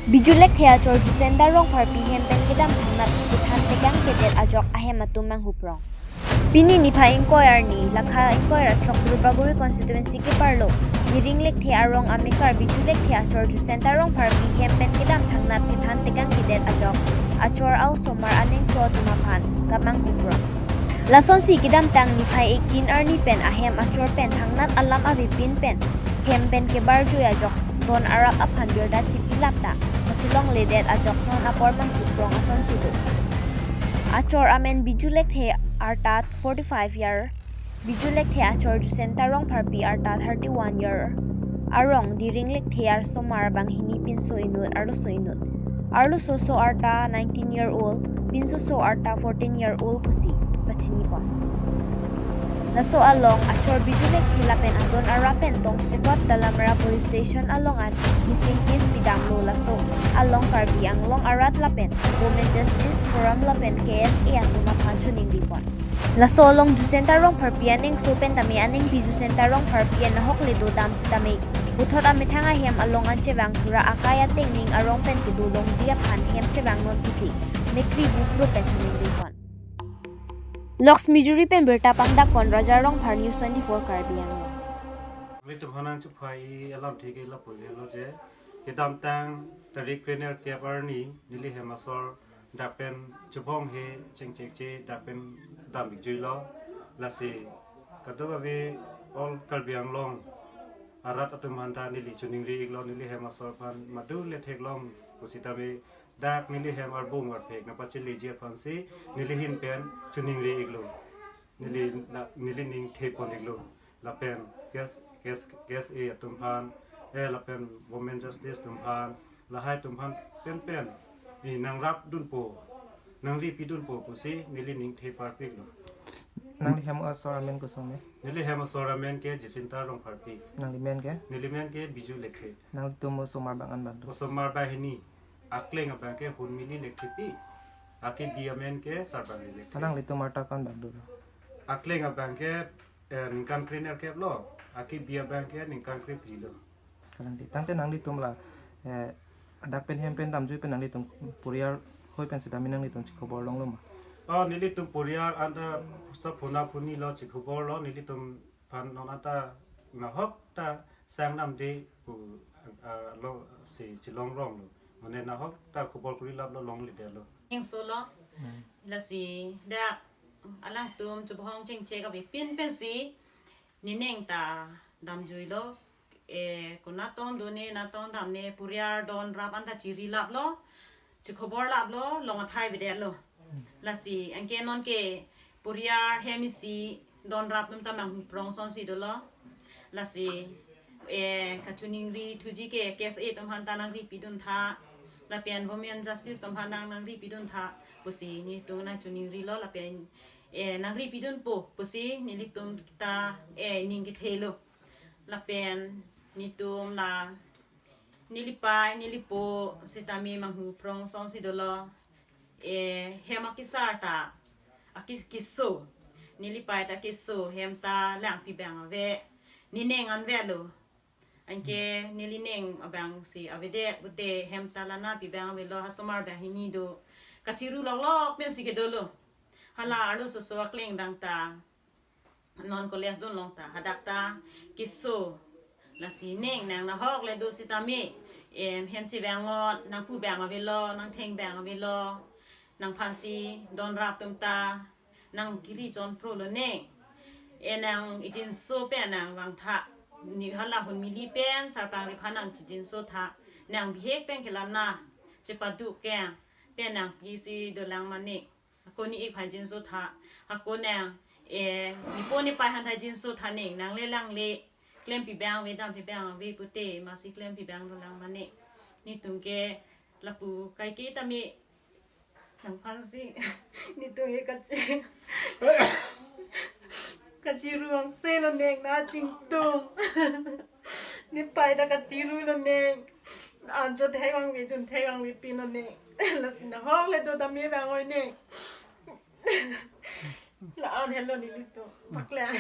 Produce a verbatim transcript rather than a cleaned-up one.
Biju Lekthe achor Jucenta Rongpharpi hem pen kedam thangnat kethan tekang kedet ajok ahem atum manghuprong. Pini niphai ingkoi arni, lakha ingkoi ra throk Duarbagori constituency keparlo Niring Lekthe arong amekar Biju Lekthe achor Jucenta Rongpharpi hem pen kedam thangnat kethan tekang kedet ajok achor a-osomar aningso atum aphan kamanghuprong. Lasonsi kedamtang niphai eighteen arni pen ahem achor pen thangnat alam avepin pen hem pen kebarjui ajok don arap aphan birta chipilap ta kachelongledet ajok non apor manghuprong asonsi do. Achor amen Biju Lekthe, arta forty-five year. Biju Lekthe achor Jucenta Rongpharpi, arta thirty-one year. Arong Niring Lekthe, arsomar banghini, pinso inut, arloso inut. Arloso so arta nineteen year old, pinso so arta fourteen year old pusi pachinipon. Laso along achor Biju Lekthe lapen adon arap pen tongsekot Dalamara Police Station along an missing case pidamlo. Laso along Karbi Anglong arat lapen Women Justice Forum lapen K S A atum aphan choningripon. Laso along Jucenta Rongpharpi aningso pen tame aningpi Jucenta Rongpharpi an nahokle dodam sitame puthot amethang ahem along an chevang thura akai ateng ning arong pen kedo longji aphan hem chevangnon pusi mekri bupro pen choningripon. Loks Mijuri pen birta pangdakpon Raja Rongphar, News twenty-four Karbi Anglong. Nelitum aphan nangchephai alamthe ke lapu-an lo je, kedamtang tarik krenerkep arni neli hem asor dak pen chubong he chengchekche dak pen dam ikjuilo. Lasi kadokave all Karbi Anglong arat atum aphan ta neli choningri iklo, neli hem asor aphan madu le theklong pusitame dak neli hem arbung arphek nangpacheleji aphansi neli ahin pen choningri iklo. Neli na, neli ning thepon iklo. Lapen K S, K S, K S A atum aphan, eh, lapen Women Justice atum aphan, lahai atum aphan penpen, eh, nangrapdunpo, nangripidunpo pusi neli ning theparpiklo. Nangli hem asor amen koson me? Neli hem asor amen ke Jucenta Rongpharpi. Nangli men ke? Neli men ke Biju Lekthe. Nanglitum osomar bang-an bang do? Osomar banghini. Akleng abang ke Hunmili Lekthepi. Akebi amen ke Sarbangli Lekthe. Nanglitum arta ko-an bang dolo? Akleng abang ke, eh, ningkan krenerkep lo. Akebi abang ke ningkan krephli lo. Kalang di. Tangte nanglitum la, eh, adak pen hem pen damjui pen nanglitum poriyar hoi pen sitame nanglitum chikhobor longlo ma? Oh, nelitum poriyar anta sa phuna phuni lo, chikhobor lo, nelitum aphan non anta nahok ta sang namde pu, ah, lo si chilongrong lo. Mane nahok ta khobor kuri lap lo, longledetlo. Ingso lo. Hmm. Lasi dak alangtum chubong chengchek avepin pensi nening ta damjuilo. Eh, konat tong done, nat tong damne, poriyar don rap anta chiri lap lo, chikhobor lap lo, long athai bedet lo. Lasi anke non ke poriyar hem isi don rap atum ta manghuprong asonsi dolo. Lasi, eh, kachoningri thuji ke K S A atum aphan ta nangripidun tha, lapen Women Justice atum aphan nang nangripidun tha pusi nelitum nangchoningrilo lapen, eh, nangripidunpo pusi nelitum ta, eh, ning kethelo. Lapen nelitum la nelipei, nelipo sitame manghuprong asonsi dolo. Eh, hem akesar ta, akis-, keso. Nelipei ta keso, hem ta langpi bang ave. Nening an avelo. Anke nelining abangsi avedet pute hem ta la nangpi bang avelo, asomar banghini do. Kachiru loklok pensi kedolo. Hala arloso akleng abang ta non college dunlong ta, hadak ta keso. Lasi ning nang nahokle do sitame, em, hem chivangot, nangpu bang avelo, nangtheng bang avelo, nangphansi don rap atum ta nangkiri chonpro lo ning. E nang ijinso pen nang vangtha. Ne hala Hunmili pen Sarpangri aphan nang chijinso tha. Nang bihek pen kelang na, chepaduk ke pen nangpisi dolang mane. Ako ne-ik aphan jinso tha. Ako nang, eh, nepo nepei aphan ta jinso tha ning. Nang le lang le klempi bang ave, dampi bang ave pute, masi klempi bang dolang mane. Netum ke lapu kaike tame nangphansi netum ke kachi-, kachiru angse lo ning, nachingtum. Nepei ta kachiru lo ning. Anchot thek vangve, chun thek vangve pin lo ning. Lasi nahoklek do tame vang oi ning. La-an helo nelitum. Paklang.